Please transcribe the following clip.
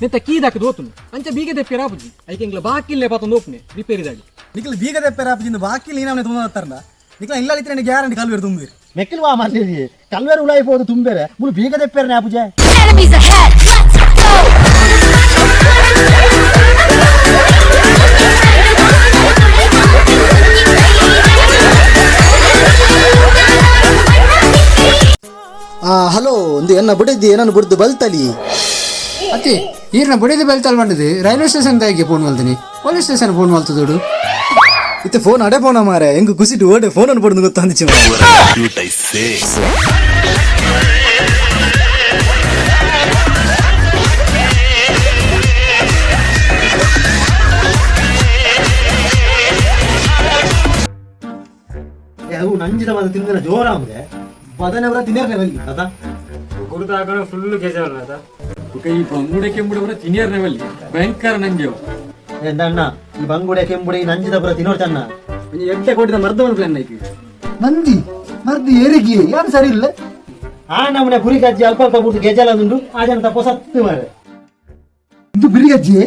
ನೆತ್ತ ಕೀ ದಾಕದ್ ಓತುನು ಅಂಚ ಬೀಗ ದೆಪ್ಪೆರ ಆಪುಜಿ. ಐಕೆ ಎಂಕ್ಲ ಬಾಕಿಲ್ಲೇ ಪತ್ತೊಂದು ಓಪುನೆ ರಿಪೇರಿದಾಗಿ. ನಿಕ್ಲ ಬೀಗ ದೆಪ್ಪೆರ ಆಪುಜಿ, ಬಾಕಿ ನೀನವನೆ ತುಂಬ ತರ್ನ. ನಿಕ್ಲ ಇಲ್ಲ ಇತ್ತಿನ ಗ್ಯಾರಂಟಿ ಕಲ್ವೇರು ತುಂಬಿರಿ. ಮೆಕ್ಕಿಲ್ ವಾ ಮಾಡ್ಲಿ, ಕಲ್ವೇರು ಉಲಾಯಿ ಪೋದು ತುಂಬೇರೆ, ಮುಳು ಬೀಗ ದೆಪ್ಪೆರನೆ ಆಪುಜೆ. Enemies ahead! Let's go! ಆ ಹಲೋ, ಒಂದು ಎನ್ನ ಬುಡಿದ್ದಿ ಏನನ್ನು ಬುಡ್ದು ಬಲ್ತಲಿ. ಅತ್ತಿ, ಈರ್ನ ಬುಡಿದು ಬೆಲ್ತಲ್ ಬಂದಿದ್ದು ರೈಲ್ವೆ ಸ್ಟೇಷನ್ ದಾಗೆ ಫೋನ್ ಮಲ್ತೀನಿ, ಪೊಲೀಸ್ ಸ್ಟೇಷನ್ ಫೋನ್ ಮಲ್ತದೋಡು. ಇತ್ತೆ ಫೋನ್ ಅಡೆ ಫೋನ ಮಾರೆ, ಹೆಂಗ್ ಕುಸಿಟ್ಟು ಓಡೆ ಫೋನ್ ಅನ್ನು ಪಡ್ದು ಗೊತ್ತಂದಿಚ್ಚು. ಅವು ನಂಜಿದ ಮಾತ್ರ ತಿಂದಿನ ಜೋರ ಆಮದೆ. ಬದನೆ ಅವರ ತಿನ್ನೇರ್ನೆ ಬಲ್ಲಿ. ಅದ. ಬೊಕ ಈ ಬಂಗುಡೆ ಕೆಂಬುಡೆ ಪೂರ ತಿನಿಯರ್ನೆ ಬಲ್ಲಿ, ಭಯಂಕರ ನಂಜೆ ಅವು. ಎಂದ ಅಣ್ಣ, ಈ ಬಂಗುಡೆ ಕೆಂಬುಡೆ ಈ ನಂಜಿದ ಪುರ ತಿನ್ನೋರ್ ಚನ್ನ. ಒಂಜಿ ಎಡ್ಡೆ ಕೋಟಿದ ಮರ್ದವನ ಪ್ಲಾನ್ ಐತಿ. ನಂದಿ ಮರ್ದಿ ಏರಿಗೆ ಯಾರು ಸರಿ ಇಲ್ಲ. ಆ ನಮ್ಮನೆ ಕುರಿ ಕಜ್ಜಿ ಅಲ್ಪ ಅಲ್ಪ ಬಿಟ್ಟು ಗೆಜಲ ಉಂಟು, ಆ ಜನ ತಪ್ಪು ಸತ್ತು ಮಾರೆ. ಇದು ಬಿರಿಗಜ್ಜಿ.